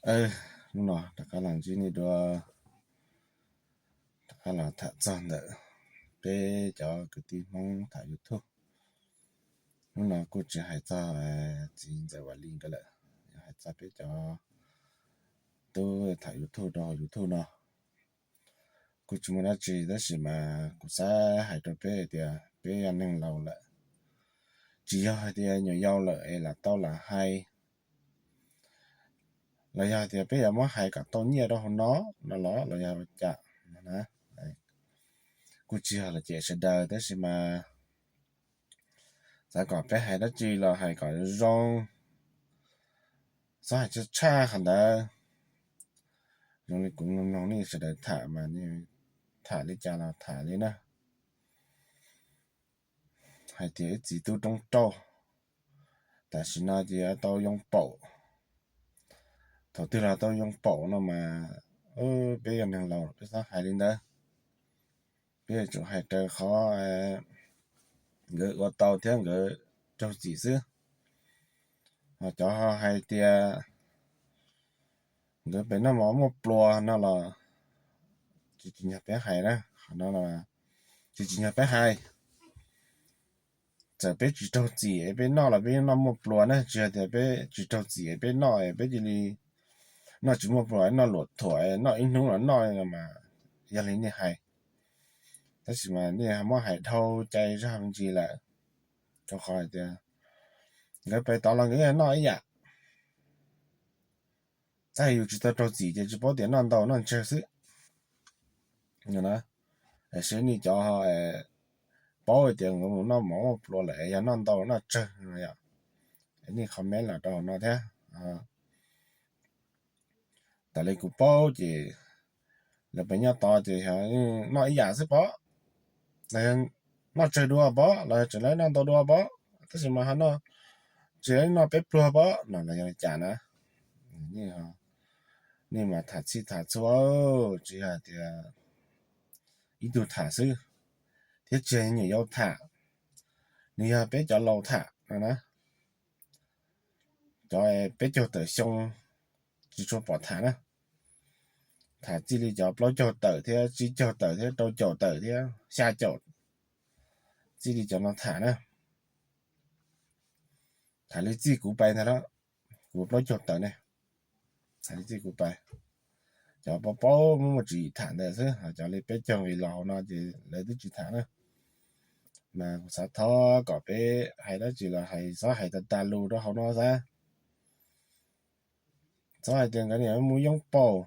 Hnub no rov qab los ntsib nej dua, rov qab los tham txog ntawm peb cov kwv tij Hmoob tham YouTube. Hnub no kuj tsis hais txog txiv ntxawm Vam Lis nkawd lawm, yog hais txog peb cov tub tham YouTube rau hauv YouTube no. Kuj tsis muaj dab tsi tab sis mas kuv xav hais rau peb hais tias peb yog neeg laus lawm, tsis yog hais tias nyuam yaus lawm es lam tau lam hais, los yog hais tias peb yuav muab hais kom tau nyiaj rau hauv no no los los yog ua cas. Kuj tsis yog los cem sawv daws tab sis mas xav kom peb hais dab tsi los hais kom zoo, txhob hais tshaj tshaj qhov ntawd. Zoo li kuv mloog nej sawv daws tham mas tham li cas los tham li na, hais tias ib txiv tub roob rauj, tam sim no ces tau yoo paum, thaum twg los tau yoo paum no mas peb yog neeg laus peb txhob hais li ntawd. Peb yuav tsum hais raws qhov nkawd ua tau thiab nkawd raug txim xwb. Ho cov ho hais tias nkawd pem noj mov muaj pluas no los tsis tsim nyog peb hais na, qhov no tsis tsim nyog peb hais. Txawm peb tsis raug txim es peb noj los peb yeej noj muaj pluas na, tsis hais tias peb tsis raug txim es peb noj es peb cia li noj tsis muaj pluas, noj luam thuam, noj ib hnub los noj mas yog li nej hais. Tab sis mas nej muab hais dhau cai zog me ntsis lawm, rau qhov hais tias nkawd pem tod los nkawd yeej noj ib yam. Tab yus tsis tau raug txim ces tsis paub tias noj ntau noj ntsawg xwb. Seb nej cov paub tias nkawd mus noj mov muaj pluas lawm yog noj ntau noj tsawg no yom, nej comment los rau hauv no thiab. Tas li kuv paub ces lawv pem nyob tod ces noj ib yam xwb pob, los yog noj tsawg dua pob los yog tseem lawv noj ntau dua pob, tab sis mas ho noj, tsis noj peb pluag pob no los yog li cas na. Nej mas tham txhij tham txhua, tsis yog hais tias ib tug tham xwb, thiab tsis yog nyuam yaus tham, nws yog peb cov laus tham no na. Cov peb caug tawm xyoo tsis tshua pom tham na, tham txij li cov plaub caug tawm thiab tsib caug tawm thiab rau caum tawm thiab xya caum, txij li cov no tham na. Tham li txij kuv pais ntag los, kuv plaub caug tawm ne, tham li txij kuv pais. Cov paub paub muaj muaj tswv yim tham ntawd xwb, ho cov li peb caug los hauv no ces lawv twb tsis tham na. Mas kuv xav thov kom peb hais dab tsi los hais txhob hais tas tas lus rau hauv no xav. Txhob hais tias nkawd niam mus yoo paum,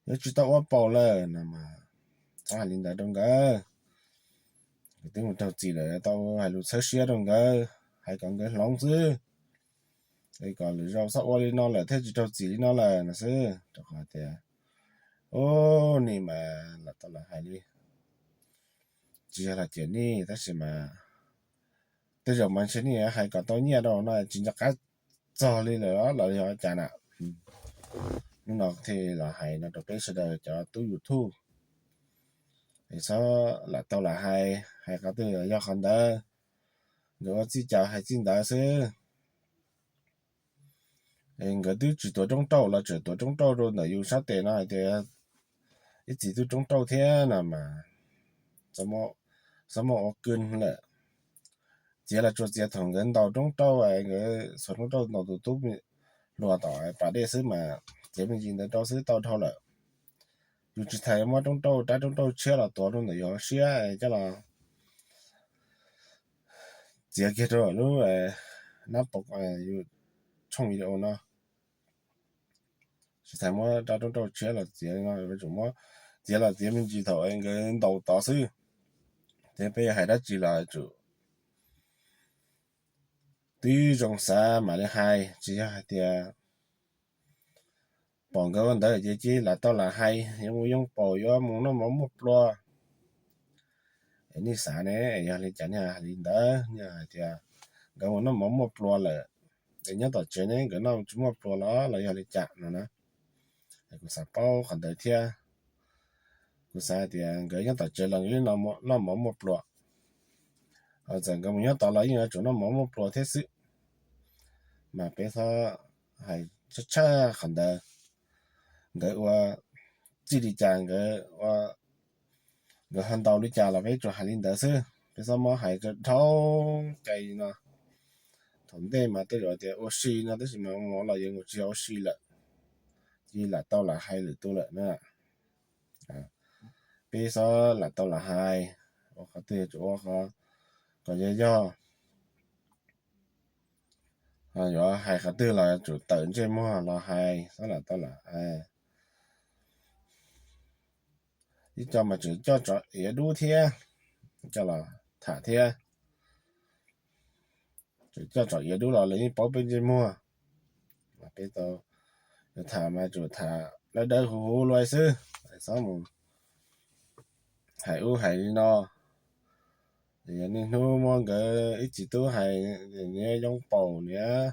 yuav tsis tau ua paum lawm no mas txhob hais li ntawd rau nkawd. Nkawd twb mus raug txim lawm, tau hais lus txhawb siab rau nkawd, hais kom nkawd hloov xwb, es kom lwm zaus txhob ua li no lawm thiaj tsis raug txim li no lawm no xwb. Rau qhov tias, u, nej mas lam tau lam hais li, tsis yog lam cem nej tab sis mas tej zaum mas ntshe nej hais kom tau nyiaj rau no tsis nco qab txog li lawm los yog cas na. Hnub no thiaj los hais no rau peb sawv daws cov tub YouTube, es txhob lam tau lam hais, hais qhov twg yog qhov ntawd, nkawd ua txij cas hais txij ntawd xwb. Nkawd twb tsis tuav roob rauj los tseem tuav roob rauj rau ntawm yus sab tes no hais tias ib txiv tub roob rauj thiab no mas, txhob muaj ua kwj lawm. Txiav los tsuas txiav thaum nkawd ntaus roob rauj, nkawd xuas roob rauj ntaus tus tub hluas tom pas dej xwb mas txiav me ntsis ntawd rau xwb tau dhau lawm. Yus tsis tas yuav muab roob rauj rab roob rauj tshiab los tuav rau ntawm yus hauv siab coj los txiav kiag rau lub nab pov yus tshooj video no. Tsis tas muab rab roob rauj tshiab los txiav no, yuav tsum muab txiav los txiav me ntsis thaum nkawd ntaus tod xwb. Thiab peb yuav hais dab tsi los yuav tsum tib zoo xav mam li hais, tsis yog hais tias pom nkawd ua ntawd ces cia li lam tau lam hais, yuav mus yoo paum, yuav mus noj mov muaj plua. Es nej xav ne, yog li cas nej hais li ntawd, nej hais tias nkawd mus noj mov muaj plua lawm, es nyob tom tsev ne nkawd noj tsis muaj plua los los yog li cas no na. Kuv xav paub qhov ntawd thiab. Kuv xav hais tias nkawd nyob tom tsev los nkawd noj mov muaj plua, ho txawm nkawd mus nyob tod los yeej yuav tsum noj mov muaj plua thiab xwb. Mas peb txhob hais tshaj tshaj qhov ntawd. Nkawd ua txij li cas, nkawd ua, nkawd ho ntaus li cas los peb tsuas hais li ntawd xwb. Peb txhob muab hais rau dhau cai no. Thaum ntej mas tej zaum tias ua si no, tab sis mas ua los yeej tsis yog ua si lawm, cia lam tau lam hais lwm tus lawm na. Peb txhob lam tau lam hais, ua qhov twg yuav tsum ua qhov kom yog yog, yuav hais qhov twg los yuav tsum tawm ntsej muag los hais, txhob lam tau lam hais. Ib co mas tseem coj tsov iav dub thiab, coj los tham thiab. Tseem coj tsov iav dub los lawv yeej paub peb ntsej muag. Peb tau tham mas tsum tham dawb dawb huv huv luaj xwb, txhob mus hais ub hais li no. Yog niaj hnub muab nkawd ib txiv tub hais, niaj yoob paum niaj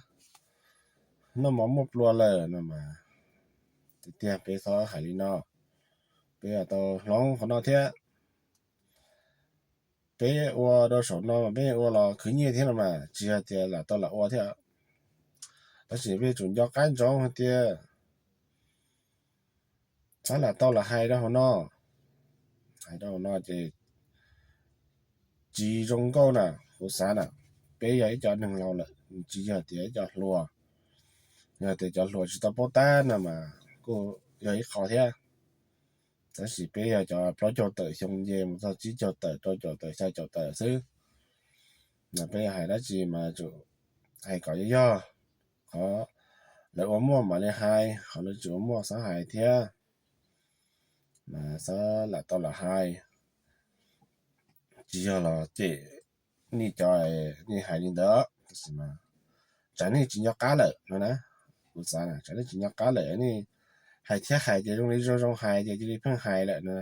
noj mov muaj plua lawm no mas, tiag tiag peb txhob hais li no. Peb tau hloov qhov no thiab. Peb ua rau saum no mas peb ua los khwv nyiaj thiab no mas, tsis yog tias lam tau lam ua thiab. Tab sis peb tsum nco qab ntsoov hais tias txhob lam tau lam hais rau hauv no. Hais rau hauv no ces tsis zoo nkauj na, kuv xav na. Peb yog ib co neeg laus lawm, tsis yog tias ib co hluas. Yog tias cov hluas tsis tau paub tab no mas kuj yog ib qho thiab. Tab sis peb yog cov plaub caug tawm xyoo nce mus txog tsib caug tawm, rau caum tawm, xya caum tawm xwb no, peb hais dab tsi mas tsum hais kom yog yog. Qhov lawv ua muaj mam li hais, qhov lawv tsis ua muaj txhob hais thiab. Mas txhob lam tau lam hais. Tsis yog los cem nej cov nej hais li ntawd, tab sis mas tsam nej tsis nco qab lawm no na. Kuv xav na, tsam nej tsis nco qab lawm, nej hais thiab hais ces zoo li zoo zoo hais ces cia li pheej hais lawm no.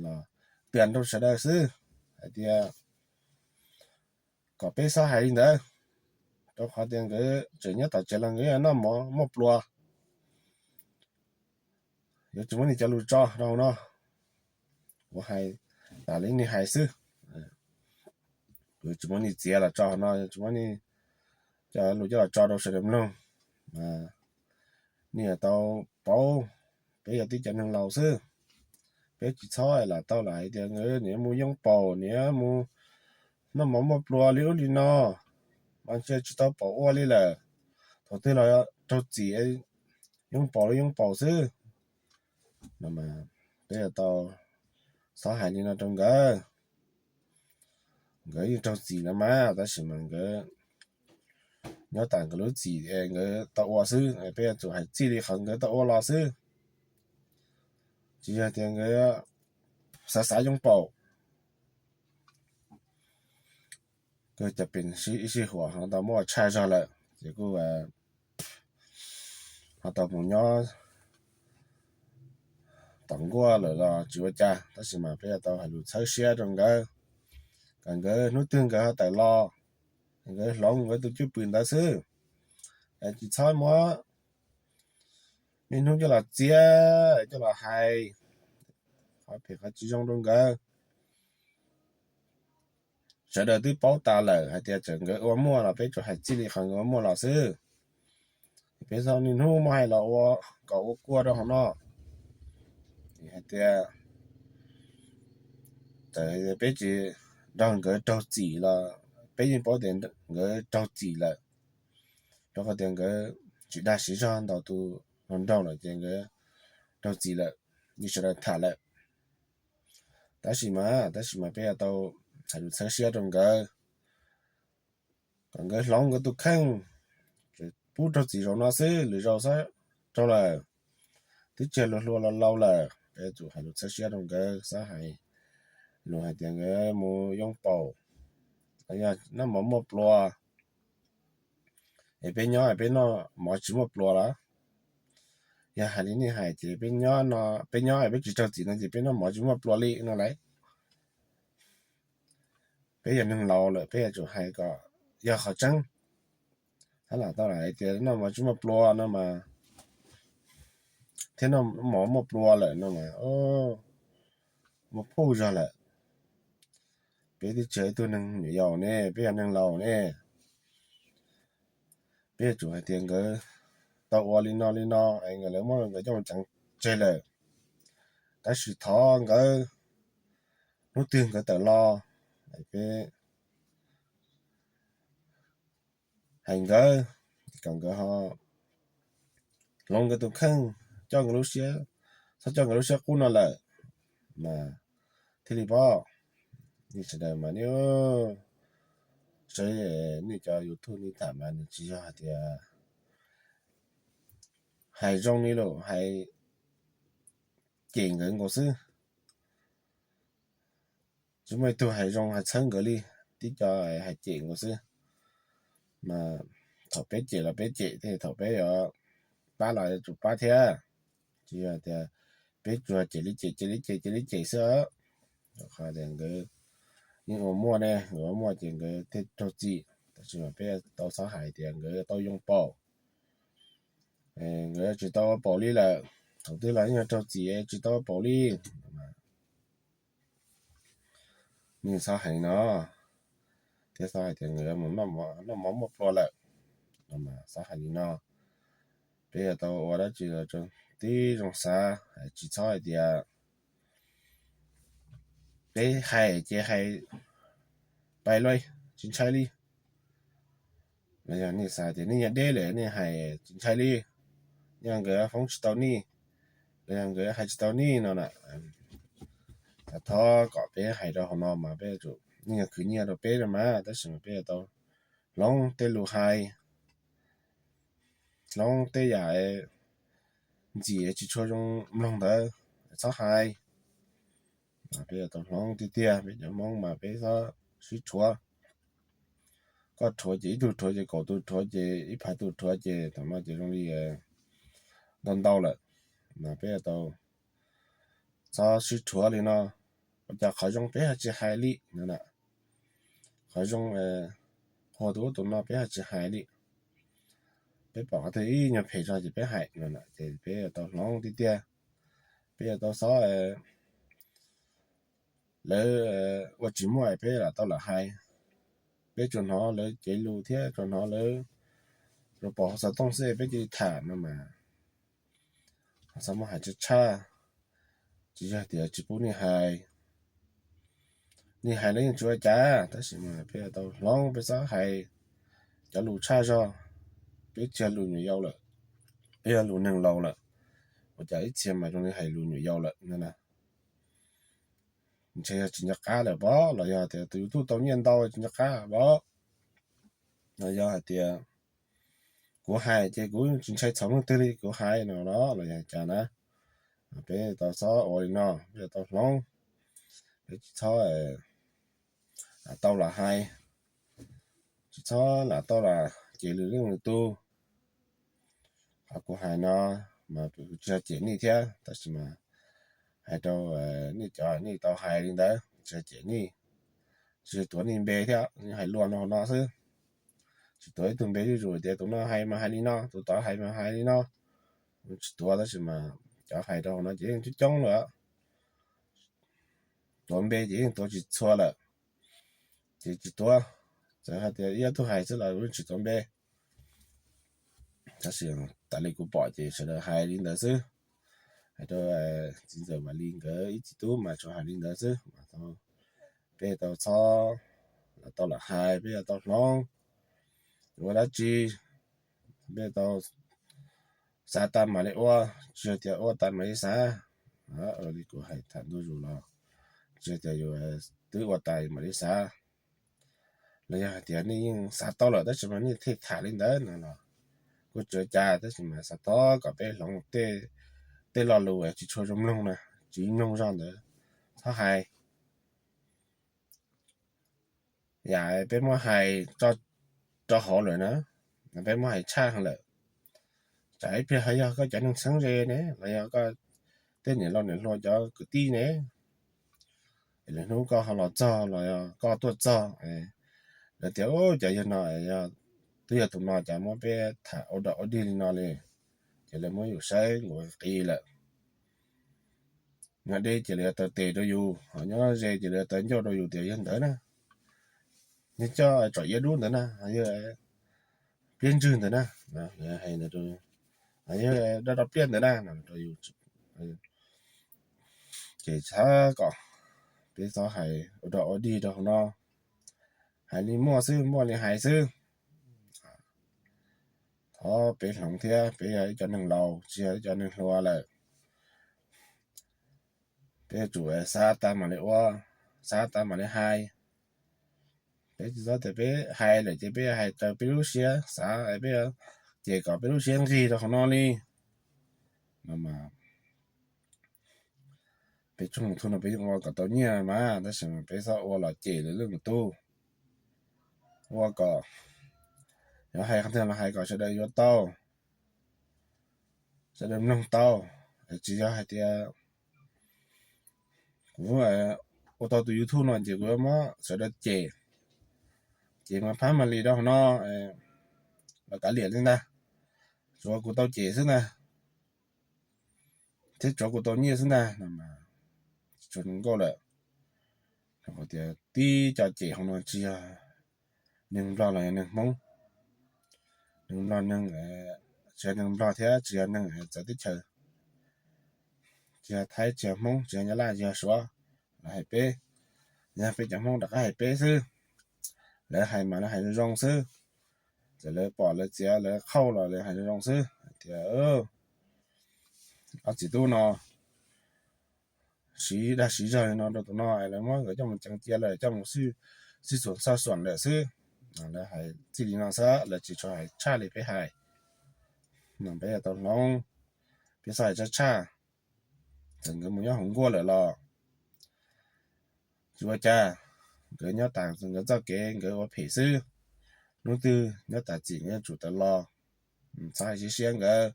Los piav rau sawv daws xwb hais tias kom peb txhob hais li ntawd, rau qhov tias nkawd tseem nyob tom tsev los nkawd noj mov muaj plua. Yuav tsis muab nej cov lus tso rau hauv no, kuv hais tas li nej hais xwb. Kuv tsis muab nej txiav los tso hauv no, tsis muab nej cov lus coj los tso rau sawv daws mloog. Nej yuav tau paub, peb yog tib cov neeg laus xwb. Peb tsis txhob lam tau lam hais tias nkawd niaj mus yoob paum, niaj mus noj mov muaj plua li ub li no, mas ntshe tsis tau pom ua li lawm. Thaum twg los raug txim, yoob paum li yoob paum xwb. Peb yuav tau txhob hais li no rau nkawd. Nkawd yeej raug txim no mas, tab sis mas nkawd nyob tas nkawd lub txim nkawd tau ua xwb, peb yuav tsum hais txij li qhov nkawd tau ua los xwb. Tsis yog tias nkawd xav xav yoob paum. Kuj cov pem ib sij huam ho tau muaj tshaj zog lawm ces kuj ho tau mus nyob tom nkuaj lawm los tsis ua cas, tab sis mas peb yuav tau hais lus txhawb siab rau nkawd, kom nkawd hnub twg nkawd ho tawm los, nkawd hloov nkawd tus cwj pwm ntawd xwb. Tsis txhob muab niaj hnub coj los txiav coj los hais qhov phem qhov tsis zoo rau nkawd. Sawv daws twb paub tas lawm hais tias txawm nkawd ua muaj los peb tsuas hais txij li qhov nkawd ua muaj los xwb. Peb txhob niaj hnub muab hais los ua kom ua kua rau hauv no. Hais tias txawm peb tsis nrog nkawd raug txim los peb yeej paub tias nkawd raug txim lawm, rau qhov tias nkawd tsis dag siv zog ntaus tus hluas nraug lawm ces nkawd raug txim lawm, yeej sawv daws tham lawm. Tab sis mas, tab sis mas peb yuav tau hais lus txhawb siab rau nkawd, kom nkawd hloov nkawd tus kheej, pub raug txim zaum no xwb, lwm zaus xwb raug lawm, twb tsis yog luag hluas los laus lawm, peb yuav tsum hais lus txhawb siab rau nkawd, txhob hais lus hais tias nkawd mus yoo paum, yog noj mov muaj plua, es peb nyob peb noj mov tsis muaj plua los? Yog hais li nej hais ces peb nyob no, peb nyob peb tsis raug txim no ces peb noj mov tsis muaj plua li no lauj. Peb yog neeg laus lawm peb yuav tsum hais kom yog qhov tseeb. Tab lam tau lam hais tias noj mov tsis muaj plua no mas, thiab noj mov muaj plua lawm no mas, muaj phauj zog lawm. Peb twb tsis yog ib tug neeg nyuam yaus ne, peb yog neeg laus ne. Peb yuav tsum hais tias nkawd tau ua li no li no es nkawd lawv muab nkawd coj mus tseev tseg lawm, tab sis thov nkawd hnub twg nkawd tawm los peb hais nkawd kom nkawd ho hloov nkawd tus kheej, coj nkawd lub siab, txhob coj nkawd lub siab qub no lawm mas thiaj li pom. Nej sawv daws mas nej saib nej cov YouTube nej tham mas nws tsis yog hais tias hais zoo li lawm, hais cem nkawd nkaus xwb. Tsis muaj ib tug hais zoo hais txhawb nkawd li, tib co hais cem nkaus xwb. Mas thaum peb cem los peb cem thiab, thaum peb yuav pab los yuav tsum pab thiab. Tsis yog tias peb tsuas cem li cem, cem li cem, cem li cem xwb. Rau qhov tias nkawd yeej ua muaj ne, nkawd ua muaj ces nkawd thiaj raug txim, tab sis mas peb tau txhob hais tias nkawd tau yoo paum, nkawd tsis tau ua paum li lawm, thaum twg los yeej raug txim tsis tau ua paum li. Nej txhob hais li no, thiab txhob hais tias nkawd mus noj mov muaj plua lawm, txhob hais li no. Peb yuav tau ua dab tsi los tib zoo xav, tsis txhob hais tias peb hais ces hais pais luaj tsis ntshai li. Los yog nej xav tias nej nyob deb lawm nej hais tsis ntshai li, yog nkawd foob tsis tau nej, los yog nkawd hais tsis tau nej no na, thov kom peb hais rau hauv no mas peb, nej yog khwv nyiaj rau peb mas, tab sis mas peb yuav tau hloov tej lus hais, hloov tej yam ntxim tsis tshua zoo mloog ntawd txhob hais. Peb yuav tau hloov tiag tiag, peb cov Hmoob mas peb txhob sib rhuav. Koj rhuav ces ib tug rhuav ces kaum tus rhuav ces ib phav tus rhuav ces thaum no ces zoo li ntau ntau lawm. Mas peb yuav tau txhob sib rhuav li no. Ua cas qhov zoo peb ho tsis hais li no na, qhov zoo qhuas tus ub tus no peb ho tsis hais li. Peb pom qhov twg ib nyuag phem zog ces peb hais no na, ces peb yuav tau hloov tiag tiag. Peb yuav tau txhob lawv ua tsis muaj peb lam tau lam hais. Peb tsuas hnov lawv cev lus thiab tsuas hnov lawv los pom hauv xov tooj xwb peb cia li tham no mas, txhob muab hais tshaj tshaj. Tsis yog tias tsis pub nej hais, nej hais los yeej tsis ua cas, tab sis mas peb yuav tau hloov, peb txhob hais cov lus tshaj zog. Peb tsis yog lus nyuam yaus lawm, peb yog lus neeg laus lawm, ua cas ib txhia mas zoo li hais lus nyuam yaus lawm no na. Ntshe yog tsis nco qab lawm pob, los yog tias tus YouTube tau nyiaj ntau tsis nco qab pob, los yog hais tias kuv hais ces kuv tsis ntshai txhaum leej twg li kuv hais no los, los yog cas na. Peb tau txhob ua li no, peb tau hloov, peb tsis txhob lam tau lam hais, tsis txhob lam tau lam cem lwm leej lwm tus. Qhov kuv hais no mas kuv tsis yog cem nej thiab, tab sis mas hais rau nej cov nej tau hais li ntawd, tsis yog cem nej, tsis yog tuav nej npe thiab, hais luag no no xwb. Tsis tuav ib tug npe zuj zus tias tus no hais mas hais li no, tus tod hais mas hais li no. Tsis tuav, tab sis mas cov hais rau no ces yeej coob coob lawm. Tuav npe ces yeej tuav tsis txhua lawm, ces tsis tuav. Txawm hais tias ib ob tug hais xwb los tsis tuav npe. Tab sis tas li kuv pom ces sawv daws hais li ntawd xwb. Hais rau txiv ntxawm Vam Lis nkawd ib txiv tub mas tsuas hais li ntawd xwb. Peb tau txhob lam tau lam hais, peb yuav tau hloov. Ua dab tsi peb tau xav tas mam li ua, tsis yog tias ua tas mam li xav. Li kuv hais tham ntuj zus los tsis yog tias yus twb ua tas mam li xav. Los yog hais tias nej yeej xav tau lawm tab sis mas nej thiaj tham li ntawd no los kuj tsis ua cas, tab sis mas xav thov kom peb hloov tej lo lus tsis tshua zoo mloog na, tsis mloog zog ntawd txhob hais. Yam peb muab hais rau hauv lawm na, peb muab hais tshaj heev lawm. Tsam ib pliag ho yog koj cov neeg txheeb ze ne los yog koj tej niam laus niam hluas cov kwv tij ne, es lwm hnub koj ho los txog los yog koj tuaj txog, lawv tias ub, cov yawg no yog, twb yog tus no cas muab peb tham ua dog ua dig li no li, ces lawv muab yus saib nkaus qis lawm. Nyob deb ces lawv yuav taw tes rau yus, ho nyob ze ces lawv yuav taw ncauj rau yus tias yog ntawd na, yog coj tsom iab dub ntawd na, yog pliab ntswg ntawd na, lawv hais ntawd rau Yog dab rau pliaj ntawd na, ces txhob kom peb txhob hais ua dog ua dig rau hauv no, hais li muaj xwb, muaj li hais xwb. Thov peb hloov thiab, peb yog ib cov neeg laus, tsis yog ib cov neeg hluas lawm. Peb yuav tsum xav tas mam li ua, xav tas mam li hais. Peb tsis txhob tias peb hais lawm ces peb yuav hais raws peb lub siab xav, peb yuav ces kom peb lub siab nqig rau hauv no li. No mas peb tsoom mus thu no peb yeej ua kom tau nyiaj mas, tab sis mas peb txhob ua los cem lwm leej lwm tus. Ua kom, yog hais qhov twg los hais kom sawv daws yuav tau, sawv daws mloog tau. Tsis yog hais tias kuv ua tau tus YouTube no ces kuv yuav muab sawv daws cem, ces mas phab mas li rau hauv no los kav liam li ntag, tsuav kuv tau cem xwb ntag, thiab tsuav kuv tau nyiaj xwb ntag no mas tsis tshua zoo nkauj lawm. Rau qhov tias tib co cem hauv no tsis yog neeg Nplog los yog neeg Hmoob, neeg Nplog neeg, tsis yog neeg Nplog thiab tsis yog neeg txawv teb chaws, tsis yog Thaib, tsis yog Hmoob, tsis yog Nyab Laj, tsis yog Suav los hais peb, yog peb cov Hmoob rov qab hais peb xwb. Lawv hais mas lawv hais zoo zoo xwb, txawm lawv pom lawv txiav lawv qhauj los lawv hais zoo zoo xwb tias ob txiv tub no siv dag siv zog li no rau tus no, lawv muab nkawd coj mus ceev cia lawm, coj mus xij xuam xoj xuam lawm xwb. Lawv hais txij li no xwb, lawv tsis tshua hais tshaj li peb hais. No peb yuav tau hloov, peb txhob hais tshaj tshaj. Txawm nkawd mus nyob hauv nkuaj lawm los tsis ua cas, nkawd nyob tas nkawd txoj kev, nkawd ua phem xwb. Hnub twg nyob tas txim nkawd yuav tsum tawm los. Txhob hais siab siab nkawd,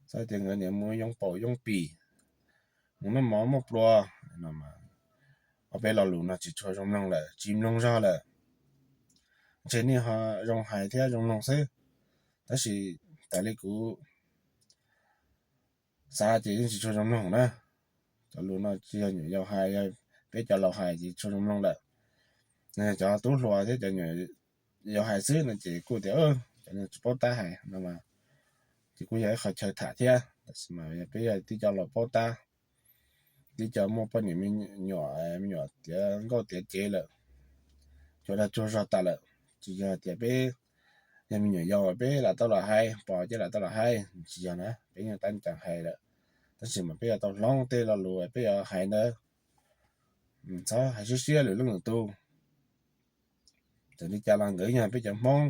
txhob tias nkawd niaj mus yoo paum yoo pim, mus noj mov muaj plua no. Ob peb lo lus no tsis tshua zoo mloog lawm, tsis mloog zog lawm. Ntshe nej ho zoo hais thiab zoo mloog xwb, tab sis tas li kuv xav ces yeej tsis tshua zoo mloog na. Cov lus no tsis yog nyuam yaus hais, yog peb cov laus hais ces tshua zoo mloog lawm. Yog cov tub hluas thiab cov nyuam yaus hais xwb no ces kuj tias cov no tsis paub tab hais no mas, ces kuj yog ib qho chaw tham thiab. Tab sis mas yog peb yog tib co laus paub tab, tib co muaj poj niam me nyuam, me nyuam tiav nkauj tiav cev lawm, cuag dag cuag zog tas lawm. Tsis yog tias peb yog me nyuam yaus peb lam tau los hais, pom ces lam tau los hais, tsis yog na, peb yeej tab ceev hais lawm. Tab sis mas peb yuav tau hloov tej lo lus peb yuav hais ntawd, txhob hais siab siab lwm leej lwm tus. Txawm li cas los nkawd yog peb cov Hmoob,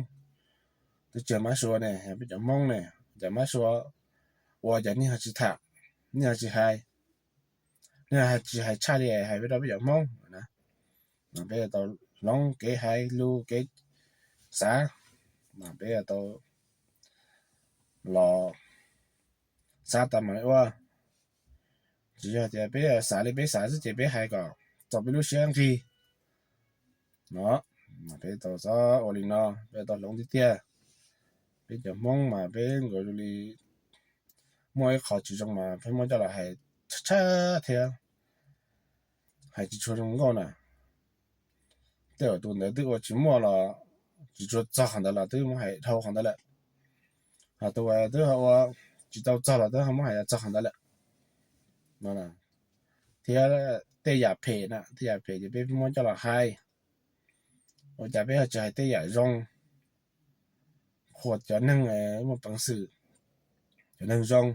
twb tsis yog mab sua ne, yog peb cov Hmoob ne, cas mab sua ua cas nej ho tsis tham, nej ho tsis hais, nej ho tsis hais tshaj li hais peb rau peb cov Hmoob na. Mas peb yuav tau hloov kev hais lus kev xav, mas peb yuav tau los xav tas mam li ua. Tsis yog tias peb xav li peb xav xwb ces peb hais kom txaus peb lub siab nqig no. Mas peb tau txhob ua li no, peb tau hloov tiag tiag. Peb cov Hmoob mas peb nkaus li muaj ib qho tsis zoo mas peb muab coj los hais tshaj tshaj thiab, hais tsis tshua zoo nkauj na. Tej zaum tus ntawd twb ua tsis muaj los tsis tshua txog qhov ntawd los twb muab hais dhau qhov ntawd lawm. Ho tus uas twb ua tsis tau txog los twb ho muab hais txog qhov ntawd lawm no. Thiab tej yam phem na, tej yam phem ces peb muab coj los hais. Ua cas peb ho tsis hais tej yam zoo, qhuas cov neeg muaj peev xwm, cov neeg zoo,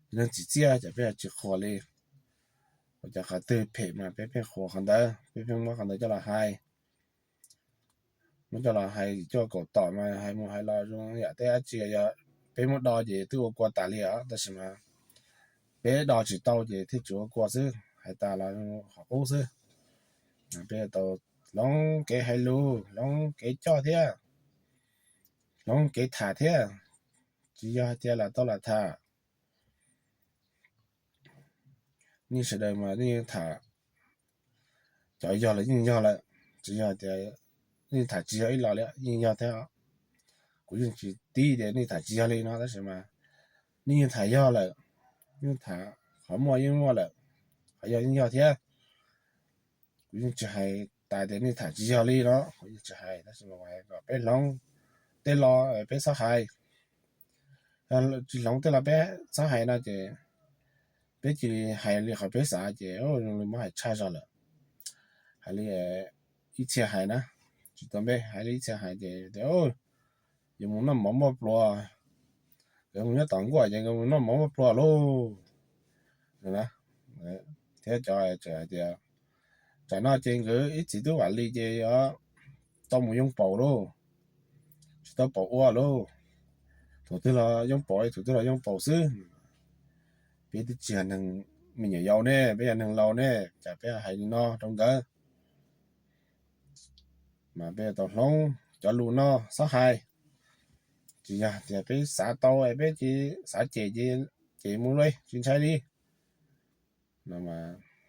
cov neeg tsim txiaj, cas peb ho tsis qhuas li? Ua cas qhov twg phem mas peb pheej qhuas qhov ntawd, peb pheej muab qhov ntawd coj los hais, muab coj los hais cuaj kaum tom mas hais mus hais los zoo yam tej dab tsi, yog peb muab do ces twb ua kua tas li os, tab sis mas peb do tsis tau ces thiaj tsis ua kua xwb, hais tas los qhov qub xwb. Peb tau hloov kev hais lus, hloov kev coj thiab, hloov kev tham thiab, tsis yog hais tias lam tau lam tham. Nej sawv daws mas nej tham, cov yog los yeej yog lawm, tsis yog tias nej tham tsis yog ib los li, yeej yog thiab. Kuv yeej tsis tib tias nej tham tsis yog li no, tab sis mas nej yeej tham yog lawm, yeej tham, qhov muaj yeej muaj lawm, qhov yog yeej yog thiab. Kuv yeej tsis hais tas tias nej tham tsis yog li no, kuv yeej tsis hais, tab sis mas hais kom peb hloov tej lo peb txhob hais. Tsis hloov tej los peb txhob hais no ces peb cia li hais li qhov peb xav ces zoo li muab hais tshaj zog lawm. Hais li ib txhia hais na, tsis tau npe, hais li ib txhia hais ces tias yuav mus noj mov muaj plua, nkawd mus nyob tom nkuaj ces nkawd mus noj mov muaj plua lauj. Thiab cov hais tias tsam no ces nkawd ib txiv tub Vam Lis ces yuav tau mus yoo paum lauj, tsis tau paum ua lauj. Thaum twg los yoo paum, thaum twg los yoo paum xwb. Peb twb tsis yog neeg me nyuam yaus ne, peb yog neeg laus ne, cas peb hais li no rau nkawd? Mas peb tau hloov cov lus no txhob hais. Tsis yog tias peb xav tau peb cia li xav cem ces cem mus li tsis ntshai li no.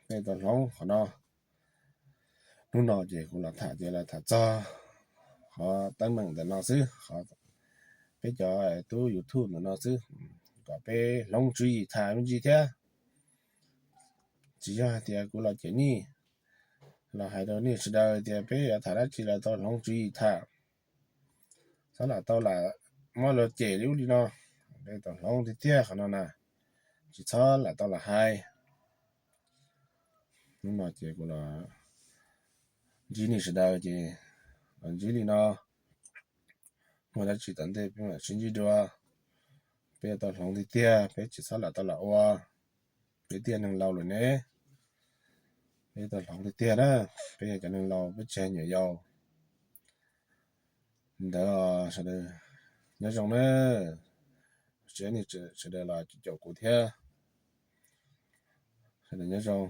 Peb tau hloov qhov no. Hnub no ces kuv los tham ces los tham txog qhov teeb meem ntawm no xwb, qhov peb cov tub YouTube ntawm no xwb, kom peb hloov tswv yim tham me ntsis thiab. Tsis yog hais tias kuv los cem nej, los hais rau nej sawv daws tias peb yuav tham dab tsi los tau hloov tswv yim tham, txhob lam tau lam muab luag cem li ub li no. Peb tau hloov tiag tiag qhov no na, tsis txhob lam tau lam hais. Hnub no ces kuv los ntsib nej sawv daws ces los ntsib li no, muaj dab tsi tom ntej peb mam sib ntsib dua. Peb yuav tau hloov tiag tiag, peb tsis txhob lam tau lam ua. Peb twb yog neeg laus lawm ne, peb tau hloov tiag tiag na. Peb yog cov neeg laus, peb tsis yog nyuam yaus. Ntawd sawv daws nyob zoo na, sawv daws los caum kuv thiab. Sawv daws nyob zoo.